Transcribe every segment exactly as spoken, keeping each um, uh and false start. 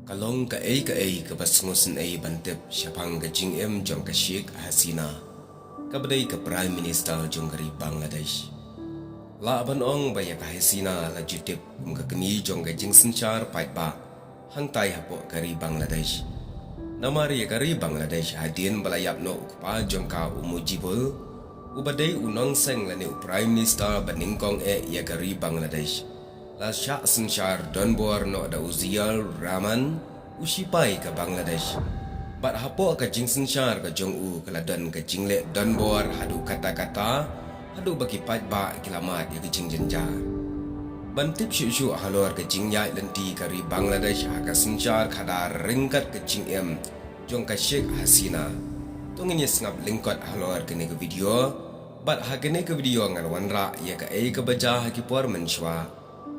Ka long kaei kaei kaba sngewsynei ban tip shaphang ka jingim jong ka Sheikh Hasina, kaba dei ka Prime Minister jong ka ri Bangladesh. Lah ban ong ba ïa ka Hasina la ju tip kum ka kmie jong ka jingsynshar paidbah hangtai hapoh ka ri Bangladesh. Namar ïa ka ri Bangladesh hadien ba la ïap noh u kpa jong ka u Mujibur, uba dei u nongseng lane u Prime Minister ba nyngkong eh ïa ka ri Bangladesh, la shah synshar donbor noh da u Ziaur Rahman, u shipai ka Bangladesh. Bad hapoh ka jingsynshar ka jong u ka la don ka jingleh donbor haduh katta katta, haduh ba ki paidbah ki la mad ïa ka jingjynjar. Ban tip shuh shuh halor ka jingïaid lynti ka ri Bangladesh ha ka synshar khadar ryngkat ka jingim jong ka Sheikh Hasina, to ngin ïa sngap lyngkot halor kane ka video. Bad ha kane ka video ngan wanrah ïa kaei kaba jia ha ki por mynshuwa,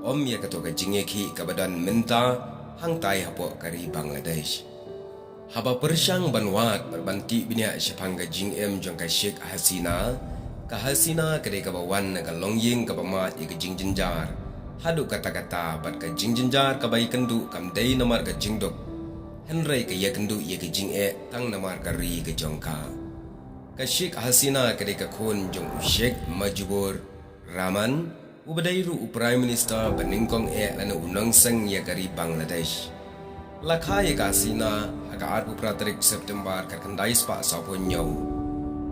ym ïa kato ka jingïakhih kaba don mynta hangtai hapoh ka ri Bangladesh. Haba pyrshang ban wad bad ban tih bniah shaphang ka jingim jong ka Sheikh Hasina, ka Hasina ka dei kaba wan na ka longïing kaba mad ïa ka jingjynjar haduh katta katta, bad ka jingjynjar kaba ïakynduh kam dei namar ka jingduk, hynrei ka ïakynduh ïa ka jingeh tang namar ka ri ka jong ka. Ka Sheikh Hasina ka dei ka khun jong u Sheikh Mujibur Rahman, uba dei ruh u Prime Minister ba nyngkong eh lane u nongseng ïa ka ri Bangladesh. La kha ïa ka Hasina ha ka arphew phra tarik September khatkhyndai spah sawphew hynñiew.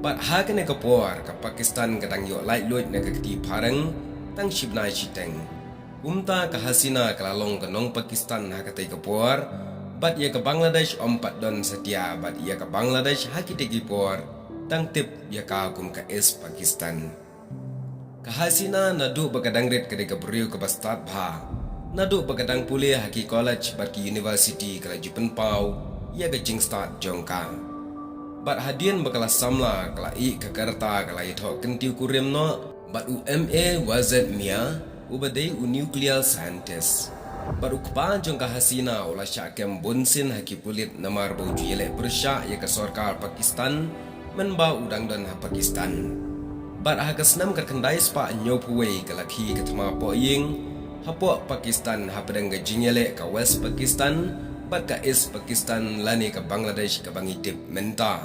Bad ha kane ka por ka Pakistan ka dang ïoh laitluid na ka kti phareng tang shi bnai shiteng. Kumta ka Hasina ka la long ka nong Pakistan ha katei ka por, bad ïa ka Bangladesh ym pat don satia, bad ïa ka Bangladesh ha kitei ki por dang tip ïa ka kum ka East Pakistan. Ka Hasina naduh ba ka dang rit ka dei ka briew kaba stad bha. Naduh ba ka dang pule ha ki college bad ki university ka la ju pynpaw ïa ka jingstad jong ka. Bad hadien ba ka la samla ka la ïeh ka kyrta, ka la ïathoh kyntiew kurim noh bad u M A Wazed Mian, uba dei u nuclear scientist. Bad u kpa jong ka Hasina u la shah kem bunsien ha ki pulit namar ba u ju ïaleh pyrshah ïa ka sorkar Pakistan mynba u dang don ha Pakistan. Bad ha ka snem khatkhyndai spah hynñiewphew wei ka la khie ka thma pohïing hapoh Pakistan hapdeng ka jingïaleh ka West Pakistan bad ka East Pakistan lane ka Bangladesh kaba ngi tip mynta.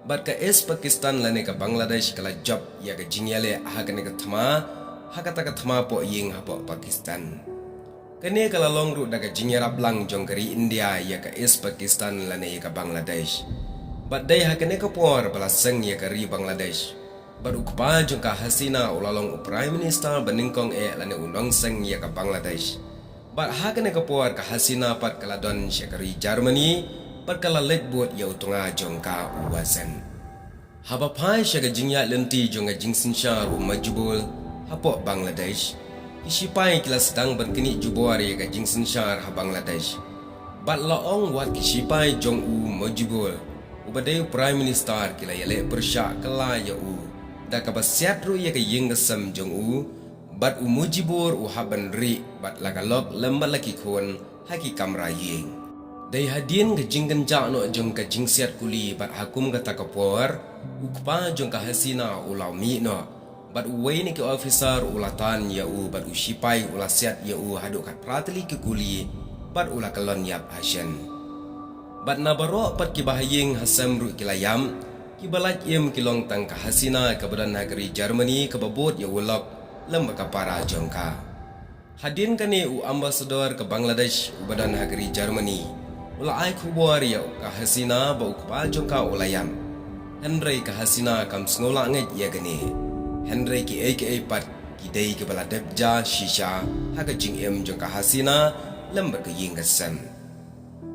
Bad ka East Pakistan lane ka Bangladesh ka la jop ïa ka jingïaleh ha kane ka thma, ha kata ka thma pohïing hapoh Pakistan. Kane ka la long ruh da ka jingïarap lang jong ka ri India ïa ka East Pakistan lane ïa ka Bangladesh. Bad dei ha kane ka por ba la seng ïa ka ri Bangladesh. Bad u kpa jong ka Hasina u la long u Prime Minister ba nyngkong eh lane u nongseng ïa ka Bangladesh. Bad ha kane ka por ka Hasina pat ka la don sha ka ri Germany, bad ka la leit bud ïa u tnga jong ka u Wazed. Haba phai sha ka jingïaid lynti jong ka jingsynshar u Mujibur hapoh Bangladesh, ki shipai ki la sdang ban knieh jubor ïa ka jingsynshar ha Bangladesh. Bad la ong wat ki shipai jong u Mujibur, uba dei u Prime Minister, ki la ïaleh pyrshah kylla ïa u da kaba siat ruh ïa ka ïing ka sem jong u, bad u Mujibur u hap ban rieh bad la ka lok lem bad la ki khun ha ki kamra ïing. Dei hadien ka jingkynjah noh jong ka jingsiat kuli bad ha kum kata ka por u kpa jong ka Hasina u la mih noh, bad uwei na ki officer u la tan ïa u bad u shipai u la siat ïa u haduh khatphra tylli ki kuli bad u la kyllon ïap ha shen. Bad na baroh pat ki bahaïing ha sem ruh ki la ïam, ki ba lait im ki long tang ka Hasina kaba don ha ka ri Germany kaba bud ïa u lok lem bad ka para jong ka. Hadien kane u ambassador ka Bangladesh uba don ha ka ri Germany u la ai khubor ïa ka Hasina ba u kpa jong ka u la ïam. Hynrei ka Hasina kam sngew lah ngeit ïa kane. Hynrei kiei kiei pat ki dei kiba la dep jia shisha ha ka jingim jong ka Hasina lem bad ka ïing ka sem.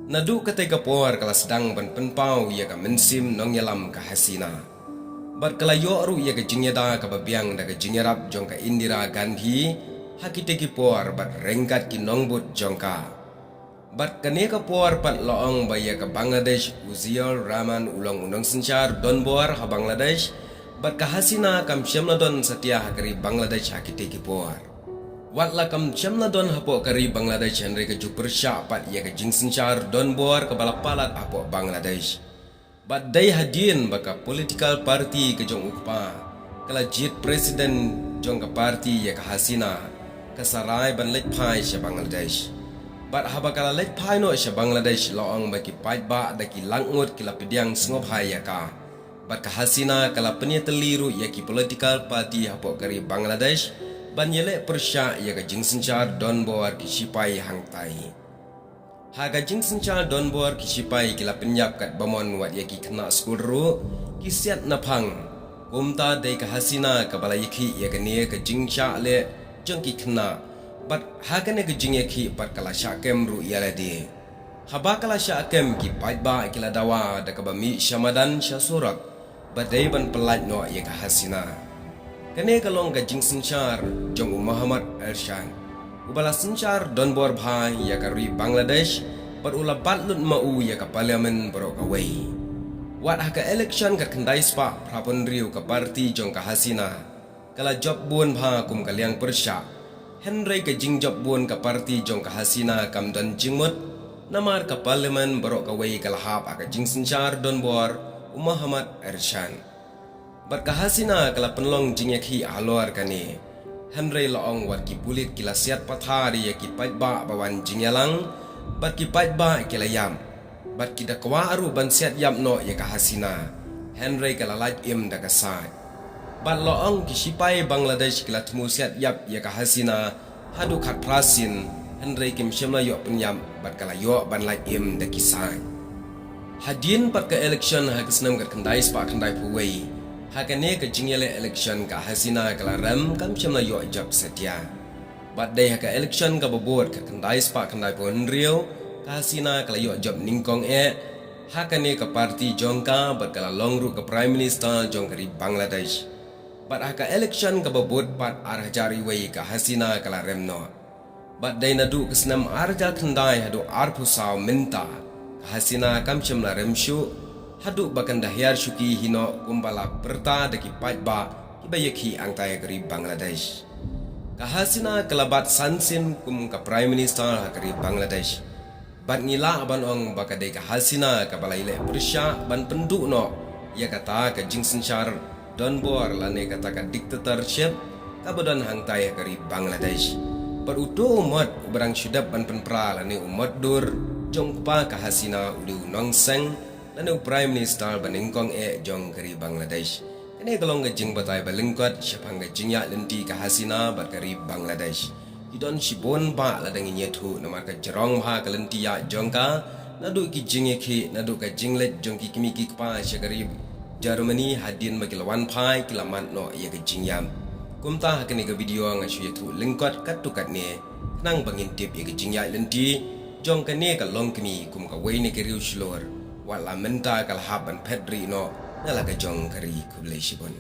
Naduh katei ka por ka la sdang ban pynpaw ïa ka mynsiem nongïalam ka Hasina. Bad ka la ïoh ruh ïa ka jingïada kaba biang da ka jingïarap jong ka Indira Gandhi ha kitei ki por bad ryngkat ki nongbud jong ka. Bad kane ka por pat la ong ba ïa ka Bangladesh u Ziaur Rahman u long u nongsynshar donbor ha Bangladesh, bad ka Hasina kam shym la don satia ha ka ri Bangladesh ha kitei ki por. Wat la kam shym la don hapoh ka ri Bangladesh hynrei ka ju pyrshah pat ïa ka jingsynshar donbor kaba la palat hapoh Bangladesh. Bad dei hadien ba ka political party ka jong u kpa ka la jied president jong ka party ïa ka Hasina, ka Sarai ban leit phai sha Bangladesh. Bad haba ka la leit phai noh sha Bangladesh, la ong ba ki paidbah da ki lak ngut ki la pdiang sngewbha ïa ka. Bad ka Hasina ka la pynïatylli ruh ïa ki political party hapoh ka ri Bangladesh ban ïaleh pyrshah ïa ka jingsynshar donbor ki shipai hangtai. Ha ka jingsynshar donbor ki shipai ki la pynïap katba mon wat ïa ki khynnah skul ruh, ki siat naphang. Kumta dei ka Hasina kaba la ïakhih ïa kane ka jingshah leh jong ki khynnah. Bad ha kane ka jingïakhih pat ka la shah kem ruh ïa lade. Haba ka la shah kem, ki paidbah ki la dawa da kaba mih sha madan sha surok ba dei ban pyllait noh ïa ka Hasina. Kane ka long ka jingsynshar jong u Mohammad Ershad, uba la synshar donbor bha ïa ka ri Bangladesh, bad u la bat lut ma u ïa ka parliament baroh kawei. Wat ha ka election ka khyndai spah phra phew hynriew, ka party jong ka Hasina ka la jop bun bha kum ka liang pyrshah. Hynrei ka jingjop bun ka party jong ka Hasina kam don jingmut, namar ka parliament baroh kawei ka la hap ha ka jingsynshar donbor u Mohammad Ershad. Bad ka Hasina ka la pynlong jingïakhih halor kane. Hynrei la ong wat ki pulit ki la siat pathar ïa ki paidbah ba wan jingïalang, bad ki paidbah ki la ïap. Bad ki da kwah ruh ban siat ïap noh ïa ka Hasina, hynrei ka la lait im da ka sait. Bad la ong ki shipai Bangladesh ki la thmu siat ïap ïa ka Hasina haduh khatphra sien, hynrei kim shym la ïoh pynïap bad ka la ïoh ban lait im da ki sait. Hadien pat ka election ha ka snem ka khyndai spah khyndai phew wei, ha kane ka jingïaleh election ka Hasina ka la rem, kam shym la ïoh jop satia. Bad dei ha ka election kaba bud ka khyndai spah khyndai phew hynriew, ka Hasina ka la ïoh jop nyngkong eh ha kane ka party jong ka, bad ka la long ruh ka Prime Minister jong ka ri Bangladesh. Bad ha ka election kaba bud pat ar hajar wei, ka Hasina ka la rem noh. Bad dei naduh ka snem ar hajar khyndai haduh arphew saw mynta, ka Hasina kam shym la rem shuh, haduh ba kan da hiar shuki hi noh kumba la pyrta da ki paidbah kiba ïakhih hangtai ha ka ri Bangladesh. Ka Hasina ka la bat san sien kum ka Prime Minister ha ka ri Bangladesh. Bad ngi lah ban ong ba ka dei ka Hasina kaba la ïaleh pyrshah ban pynduh noh ïa kata ka jingsynshar donbor lane kata ka dictatorship kaba don hangtai ha ka ri Bangladesh. Bad uto u mot uba dang shu dep ban pynpra lane u mot dur jong u kpa ka Hasina u dei u nongseng lane u Prime Minister ba nyngkong eh jong ka ri Bangladesh. Kane ka long ka jingbatai ba lyngkot shaphang ka jingïaid lynti ka Hasina bad ka ri Bangladesh. Ki don shibun bah lada ngin ïathuh namar ka jrong bha ka lynti ïaid jong ka, naduh ki jingïakhih, naduh ka jingleit jong ki kmie ki kpa sha ka ri Germany, hadien ba ki la wan phai ki la mad noh ïa ka jingïap. Kumta ha kane ka video nga shu ïathuh lyngkot katto katne, khnang ba ngin tip ïa ka jingïaid lynti jong kane ka longkmie kum kawei na ki riewshlur, wat la mynta ka la hap ban phet rieh noh na la ka jong ka ri. Khublei shibun.